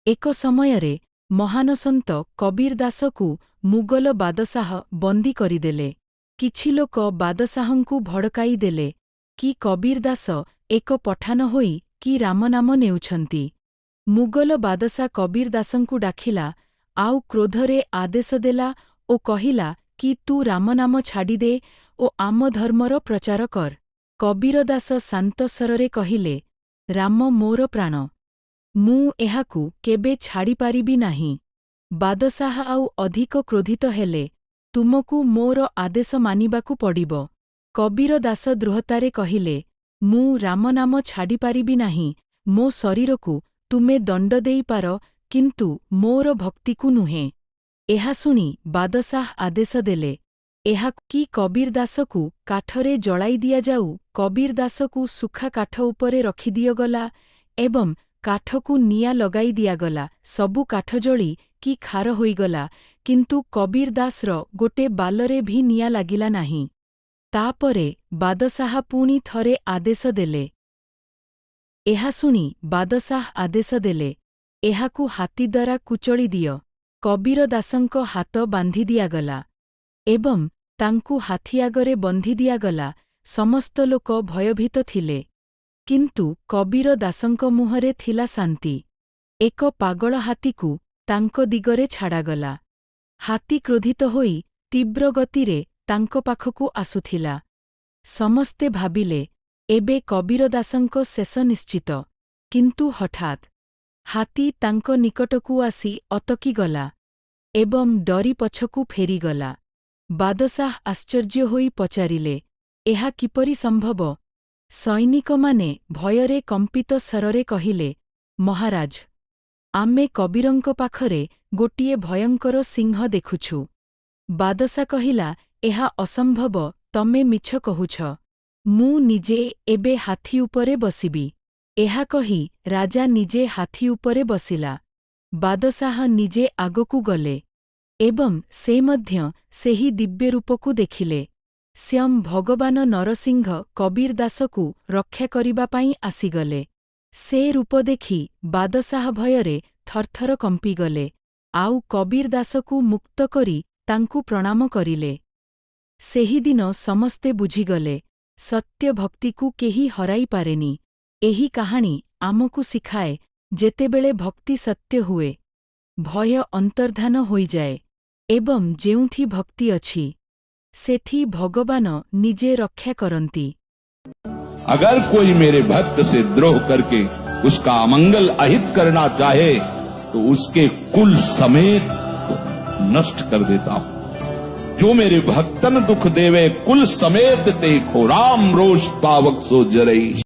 ଏକ ସମୟରେ ମହାନ ସନ୍ଥ କବୀର ଦାସକୁ ମୁଗଲ ବାଦଶାହ ବନ୍ଦୀ କରିଦେଲେ। କିଛି ଲୋକ ବାଦଶାହଙ୍କୁ ଭଡ଼କାଇ ଦେଲେ କି କବୀର ଦାସ ଏକ ପଠାନ ହୋଇ କି ରାମନାମ ନେଉଛନ୍ତି। ମୁଗଲ ବାଦଶା କବୀର ଦାସଙ୍କୁ ଡାକିଲା ଆଉ କ୍ରୋଧରେ ଆଦେଶ ଦେଲା ଓ କହିଲା କି ତୁ ରାମନାମ ଛାଡ଼ିଦେ ଓ ଆମ ଧର୍ମର ପ୍ରଚାର କର। କବୀର ଦାସ ଶାନ୍ତ ସ୍ୱରରେ କହିଲେ, "ରାମ ମୋର ପ୍ରାଣ। ମୁଁ ଏହାକୁ କେବେ ଛାଡ଼ିପାରିବି ନାହିଁ।" ବାଦଶାହ ଆଉ ଅଧିକ କ୍ରୋଧିତ ହେଲେ, "ତୁମକୁ ମୋର ଆଦେଶ ମାନିବାକୁ ପଡ଼ିବ।" କବୀର ଦାସ ଦୃଢ଼ତାରେ କହିଲେ, "ମୁଁ ରାମନାମ ଛାଡ଼ିପାରିବି ନାହିଁ। ମୋ ଶରୀରକୁ ତୁମେ ଦଣ୍ଡ ଦେଇପାର, କିନ୍ତୁ ମୋର ଭକ୍ତିକୁ ନୁହେଁ।" ଏହା ଶୁଣି ବାଦଶାହ ଆଦେଶ ଦେଲେ ଏହା କି କବୀର ଦାସକୁ କାଠରେ ଜଳାଇ ଦିଆଯାଉ। କବୀର ଦାସକୁ ଶୁଖା କାଠ ଉପରେ ରଖିଦିଆଗଲା ଏବଂ କାଠକୁ ନିଆଁ ଲଗାଇ ଦିଆଗଲା। ସବୁ କାଠ ଜଳି କି ଖାର ହୋଇଗଲା, କିନ୍ତୁ କବୀର ଦାସର ଗୋଟେ ବାଲରେ ଭି ନିଆଁ ଲାଗିଲା ନାହିଁ। ତାପରେ ବାଦଶାହ ପୁଣି ଥରେ ଆଦେଶ ଦେଲେ। ଏହା ଶୁଣି ବାଦଶାହ ଆଦେଶ ଦେଲେ, "ଏହାକୁ ହାତୀ ଦ୍ୱାରା କୁଚଳି ଦିଅ।" କବୀର ଦାସଙ୍କ ହାତ ବାନ୍ଧି ଦିଆଗଲା ଏବଂ ତାଙ୍କୁ ହାତୀ ଆଗରେ ବନ୍ଧି ଦିଆଗଲା। ସମସ୍ତ ଲୋକ ଭୟଭୀତ ଥିଲେ, କିନ୍ତୁ କବୀର ଦାସଙ୍କ ମୁହଁରେ ଥିଲା ଶାନ୍ତି। ଏକ ପାଗଳ ହାତୀକୁ ତାଙ୍କ ଦିଗରେ ଛାଡ଼ାଗଲା। ହାତୀ କ୍ରୋଧିତ ହୋଇ ତୀବ୍ର ଗତିରେ ତାଙ୍କ ପାଖକୁ ଆସୁଥିଲା। ସମସ୍ତେ ଭାବିଲେ, ଏବେ କବୀର ଦାସଙ୍କ ଶେଷ ନିଶ୍ଚିତ। କିନ୍ତୁ ହଠାତ୍ ହାତୀ ତାଙ୍କ ନିକଟକୁ ଆସି ଅଟକିଗଲା ଏବଂ ଡରି ପଛକୁ ଫେରିଗଲା। ବାଦଶାହ ଆଶ୍ଚର୍ଯ୍ୟ ହୋଇ ପଚାରିଲେ, "ଏହା କିପରି ସମ୍ଭବ?" ସୈନିକମାନେ ଭୟରେ କମ୍ପିତ ସ୍ୱରରେ କହିଲେ, "ମହାରାଜ, ଆମେ କବୀରଙ୍କ ପାଖରେ ଗୋଟିଏ ଭୟଙ୍କର ସିଂହ ଦେଖୁଛୁ।" ବାଦଶା କହିଲା, "ଏହା ଅସମ୍ଭବ, ତମେ ମିଛ କହୁଛ। ମୁଁ ନିଜେ ଏବେ ହାତୀ ଉପରେ ବସିବି।" ଏହା କହି ରାଜା ନିଜେ ହାତୀ ଉପରେ ବସିଲା। ବାଦଶାହ ନିଜେ ଆଗକୁ ଗଲେ ଏବଂ ସେ ମଧ୍ୟ ସେହି ଦିବ୍ୟ ରୂପକୁ ଦେଖିଲେ। ସ୍ୱୟଂ ଭଗବାନ ନରସିଂହ କବୀର ଦାସକୁ ରକ୍ଷା କରିବା ପାଇଁ ଆସିଗଲେ। ସେ ରୂପ ଦେଖି ବାଦଶାହ ଭୟରେ ଥରଥର କମ୍ପିଗଲେ ଆଉ କବୀର ଦାସକୁ ମୁକ୍ତ କରି ତାଙ୍କୁ ପ୍ରଣାମ କରିଲେ। ସେହିଦିନ ସମସ୍ତେ ବୁଝିଗଲେ, ସତ୍ୟ ଭକ୍ତିକୁ କେହି ହରାଇ ପାରେନି। ଏହି କାହାଣୀ ଆମକୁ ଶିଖାଏ, ଯେତେବେଳେ ଭକ୍ତି ସତ୍ୟ ହୁଏ, ଭୟ ଅନ୍ତର୍ଦ୍ଧାନ ହୋଇଯାଏ ଏବଂ ଯେଉଁଠି ଭକ୍ତି ଅଛି, ସେଠି ଭଗବାନ ନିଜେ ରକ୍ଷା କରନ୍ତି। अगर कोई मेरे भक्त से द्रोह करके उसका अमंगल अहित करना चाहे, तो उसके कुल समेत नष्ट कर देता हूं। जो मेरे भक्तन दुख देवे, कुल समेत देखो, राम रोष पावक सो जरई।